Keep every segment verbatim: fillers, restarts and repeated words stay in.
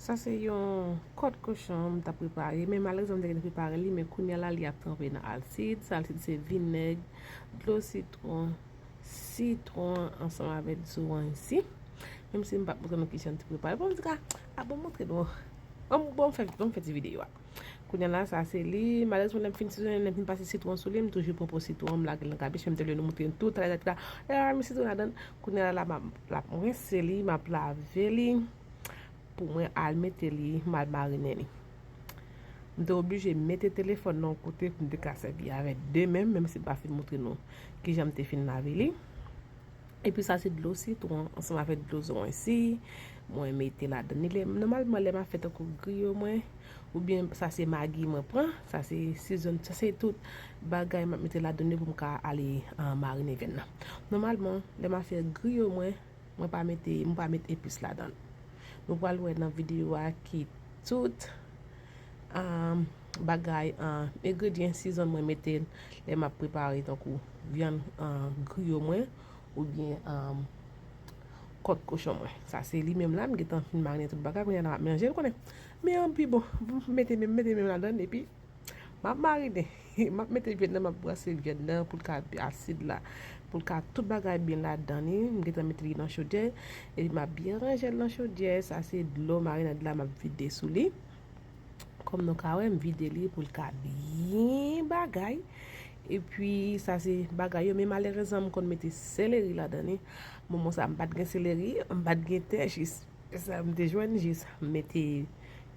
Sa se yon kòt kochon m t ap prepare, men malerezman m te gentan prepare li, men kounye a la li ap tranpe nan alsid. Sa alsid se vinèg, dlo sitwon, sitwon ansanm avèk zoranj isi. Menm si m p ap montre nou kijan m te prepare, bon, m di ka, a bon, montre nou. Bon, bon, m fè, bon, m fè ti videyo a. Kounye a la, sa se li. Malerezman, lè m fin sizonnen, lè m fin pase sitwon sou li, m toujou pran po sitwon, m lage l nan kabich, men m te vle nou montre tout, tout, tout, tout. E la, m sitwon ladan. Kounye a la, m ap, l ap rense li, m ap lave li. Pou mwen al mete li, m al marinen li. M te oblije mete telefòn nan yon kote pou m te ka sèvi avèk de men m, menm si m pa fin montre nou kijan m te fin lave li. Epi sa se dlo sitwon ansanm avèk dlo zoranj isi. Mwen mete ladan li. Lè, nòmalman, lè m ap fè tankou griyo mwen, oubyen sa se magi mwen pran, sa se sizon, sa se tout bagay m ap mete ladan li pou m ka ale, ah, marinen vyann nan. Nòmalman, lè m ap fè griyo mwen, mwen pa mete, mwen pa met epis ladan l. Nou pral wè nan videyo a ki tout, ah, bagay, ah, engredyan sizon mwen mete lè m ap prepare tankou vyann, ah, griyo mwen oubyen, ah, kòt kochon mwen. Sa se li menm la, m gentan fin marinen tout bagay, kounye a la m ap melanje l, konnen. Men an pi bon, mete men, mete men ladan l, epi m ap marinen. M ap mete vyann nan, m ap brase vyann nan pou l ka asid la. Pou l ka tout bagay byen ladan li. M gentan mete li nan chodyè. Epi m ap byen ranje l nan chodyè. Sa se dlo marinad la m ap vide sou li. Kòm nou ka wè, m vide li pou l ka byen bagay. Epi sa se bagay yo. Men malerezman, m konn mete seleri ladan li. Moman sa, m pa t gen seleri, m pa t gen tè, jis sa m te jwenn, jis mete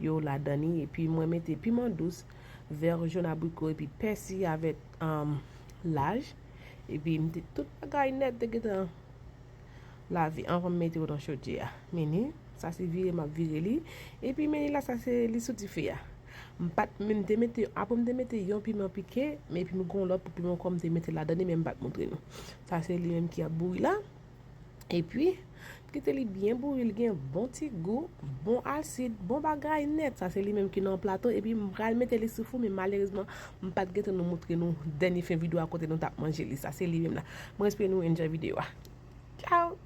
yo ladan li, epi mwen mete piman dous, vè jòn, abriko, epi pèsi avèk, um, laj. Epi m te tout bagay nèt te gentan lave anvan m mete yo nan chodyè a. Men ni, sa se vire m ap vire li. Epi men ni la, sa se li sou dife a. M pa t, men m te mete, apre m te mete yon piman pike, men epi m gon lòt pou piman kò m te mete ladan li, men m pa t montre nou. Sa se li menm ki ap bouyi la. Epi, kite li byen bouyi, li gen bon ti gou, bon alsid, bon bagay nèt. Sa se li menm ki nan plato. Epi, m pral mete li sou fou, men malerezman, m pa t gentan nou montre nou dènye fen videyo a kote nou t ap manje li. Sa se li menm la. Mwen espere nou enjoy videyo a. Tchao!